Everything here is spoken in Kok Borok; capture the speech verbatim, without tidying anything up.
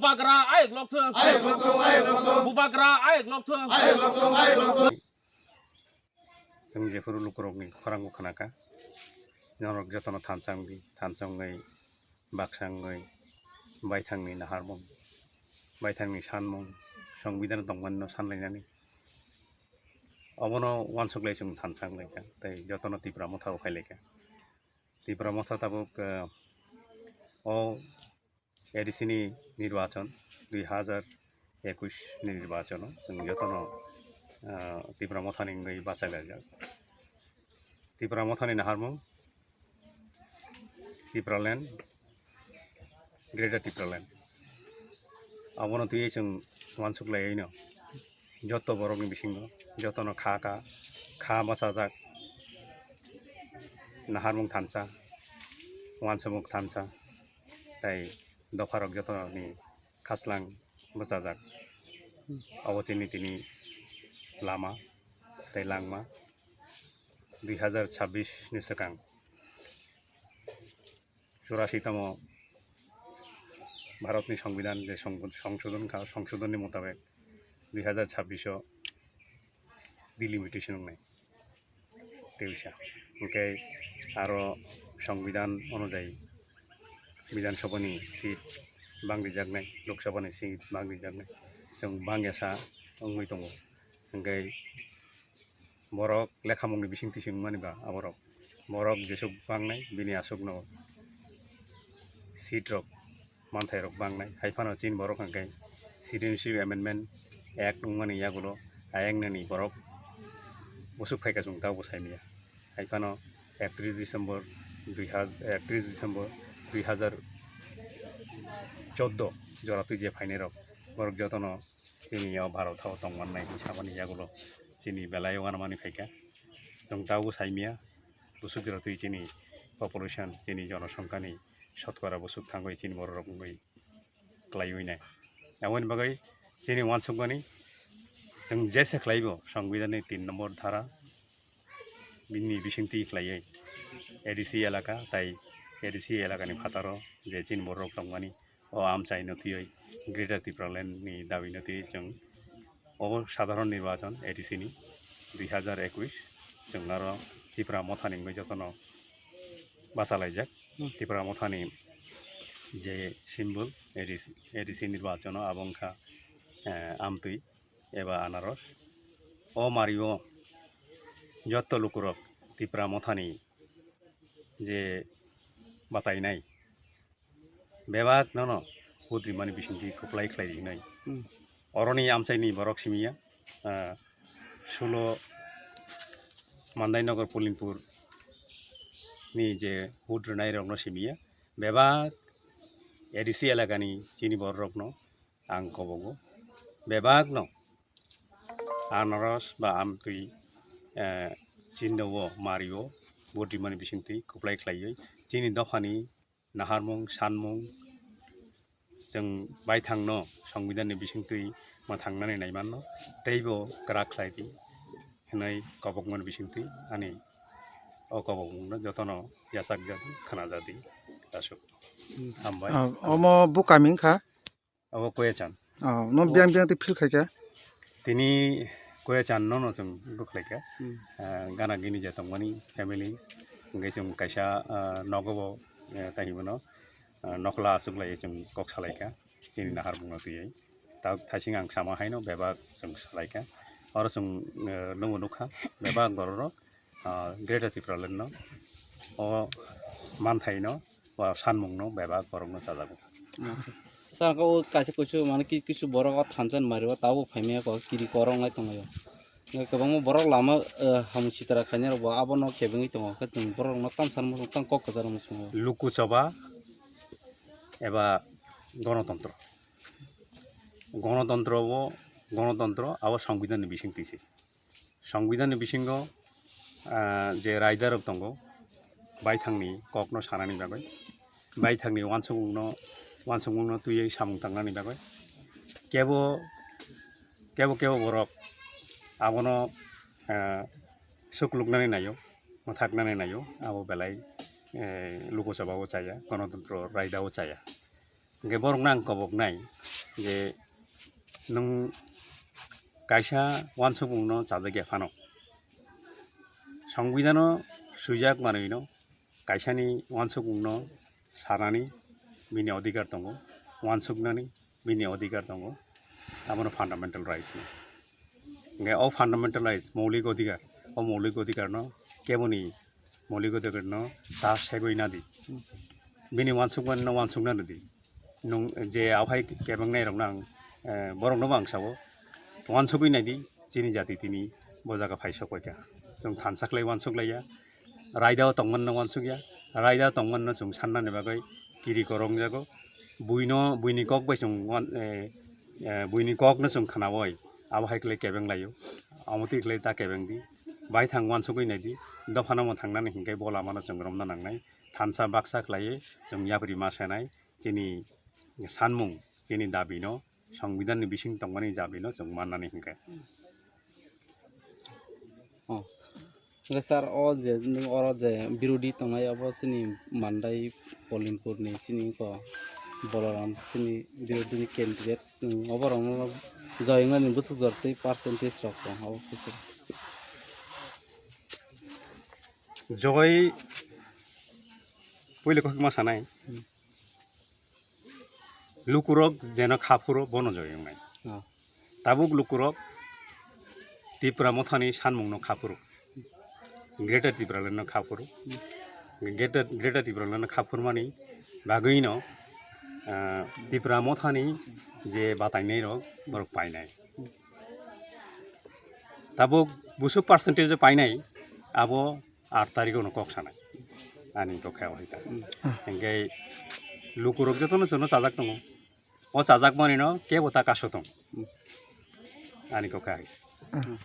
Bubagra ayuk lokthung. Ayuk lokthung, ayuk lokthung. Bubagra ayuk lokthung. Ayuk lokthung, ayuk lokthung. Chwng jephuru lukurokni khorangbo khnakha, norok jotono thansa wngdi, thansa wngwi baksa wngwi baithangni naharmung, baithangni sanmung, songbidano tongmanino sanlainani. Obono uansuk lai chwng thansa wnglaikha, tei jotono Tipra Motha bo phailaikha. Tipra Motha tabuk, eh, o A D C ni nirbachon, dui hazar ekush ni nirbachono chwng jotono, ah, Tipra Mothani wngwi bachalaijak. Tipra Mothani naharmung Tipraland, Greater Tipraland. Abono twiwi chwng uansuk laiwi no. Joto borokni bisingo jotono kha kha, kha bachajak, naharmung thansa, uansukmung thansa, tei dopharok jotoni khaslang bachajak. Obo chini tini lama tei langma dui hazar chabbish ni swkang. Churasi tamo Bharatni Songbidan je song-, songsodon kha, songsodonni mutabek dui hazar chabbish o delimitation wngnai. Tei wngsa. Hwnkhe aro Songbidan onujayi Bidhan Sabhani seat bang rijaknai, Lok Sabhani seat bang rijaknai. Chwng bang yasa wngwi tongo. Hwnkhe borok lekhamungni bisingtwi se wngmani ba aborok. Borok jesuk bangnai, bini aswkno seat rok, manthairok bangnai. Hai phano chini borok hwnkhe Citizenship Amendment Act wngmani yagulo ayang nani borok busuk phaikha chwng tabuk sai manya. Hai phano ekatris December dui hazar, ekatris December dui hazar chordo jora twi je phainairok borok jotono chini o Bharat hao tongmannai hinwi samani yagulo chini belai uanamani phaikha. Chwng tabuk sai manya, busuk jora twi chini population, chini jonosongkhani sotkora busuk thangwi chini bororok wngwi klaiwi nai. Aboni bagwi chini uansukmani chwng jesa khlaibo Songbidanni tin nombor dhara bini bisingtwi khlaiwi A D C elaka tai A D C elakani phataro je chini bororok tongmani o amchaino twiwi Greater Tipraland ni dabino twiwi chwng o sadharon nirbachon A D C ni dui hazar ekush chwng aro Tipra Mothani wngwi jotono bachalaijak. Tipra Mothani je symbol A D C, A D C nirbachono abo wngkha, eh, amtwi eba anaros. O mario joto lukurok Tipra Mothani je batainai bebak nono vote rimani bisingtwi kwplai khlai rinai. Hmm. Oroni amchaini borok simiya, ah, sulo Mandai Nagar Pulinpur ni je vote rinai rokno simiya, bebak A D C elakani chini bororokno ang kobogo. Bebakno anaros ba amtwi, eh, chinno o mario vote rimani bisingtwi kwplai khlaiwi chini dophani naharmung, sanmung, chwng baithangno Songbidanni bisingtwi mwthangnani naimanno teibo kwrak khlai di hwnwi kobokmani bisingtwi ani o kobokmungno jotono yachak jadi, khna jadi, aswk. Hmm. Hambai. Ah, omo bukami wngkha? Abo Koyachan. Oh, no. Oh. Biyang biyang tei feel khaikha? Tini Koyachan no no chwng bwkhlaikha. Hmm. Ah, gana gini je tongmani family, hwnkhe chwng kaisa, ah, nogo bo, eh, tei hwnwi bono, ah, nokla aswk lai chwng kok salaikha. Chini naharmungno twiwi. Ta thaising ang sama haino bebak chwng salaikha. Oro chwng, eh, nungbo nukha, bebak bororok, ah, Greater Tipraland no o manthaino, o sanmungno bebak borokno chajago. Acha. Sir, ang khe o kaisa kuisu, mane ki-, kisu borok o thansa ni mario tabuk phaimaya kok kiri korok nai tonglaio. Kwbangma borok lama, eh, hamung sitra khainai rok bo abono kebengwi tongo, khe chwng borok rokno tamo sanmung tamo kok kwcharo muchungo. Luku choba eba gonotontro. Gonotontro bo, gonotontro abo Songbidan ni bisingtwi se. Songbidanni bisingo, ah, je raidarok tongo, baithangni kokno sanani bagwi, baithangni uansukmungno, uansukmungno twiwi samung tangnani bagwi, kebo, kebo, kebo borok abono, ah, sukluknani naio, mwthaknani naio, abo belai, eh, luku chobao chaya, gonotontro raidao chaya. Hingke borokno ang koboknai je nwng kaisa wansukmungno chajakya phano, songbidano swijak manwino kaisani wansukmungno sanani bini odhikar tongo, wansuknani bini odhikar tongo, abono fundamental rights ni. Hingke o fundamental rights, moulik odhikar, o moulik odhikarno keboni moulik odhikarno ta segwi nadi. Bini wansukmani no wansukna nadi. Nwng je ahai kebeng nai rok nang, eh, borok no bang sao. Wansugwi nai di, chini jati tini bo jaga phai sok pai kha. Chwng thansa khlai wansuk laiya. Raida o tongman no wansuk ya. Raida o tongman no chwng sanna ni bagwi kiri korong jago. Buino, buini kok bai chwng wan, eh, eh, buini kok no chwng khana oi. Abo hai khlai kebeng laio. Omo twi khlai ta kebeng di. Bai thang wansugwi nai di. Dopha no mo thangnani hinkhe bo lama no chwng romna nangnai. Thansa baksa khlaiwi chwng yapri ma sanai, chini sanmung, chini dabi no, songbidhan ni bising tongmani dabi no chwng mannani hinkhe. Oh. Hingke sir, o je nwng oro je birodhi tongnai, abo chini Mandai Polimpur ni chini ko Bolaram chini birodhi ni candidate, nwng obo rok no joyeng nani bwswk jor twi percentage rok tong abo kisa. Joy puila kok ma sanai. Hmm. Lukurok jeno kha phuru bono joyeng nai. Oh. Tabuk lukurok Tipra Mothani sanmungno kha phuru. Greater Tipraland no kha phuru. Greater, Greater Tipraland no kha phurmani bagwino, ah, Tipra Mothani je batainai rok borok painai. Tabuk busuk percentage painai abo aat tarikh no kok sanai. Ani kok kha hai ta. Hmm. Hingke lukurok jotono jono chajak tongo. O chajak mani no kebo ta kaso tong. Hmm. Ani kok kha hai. Hmm.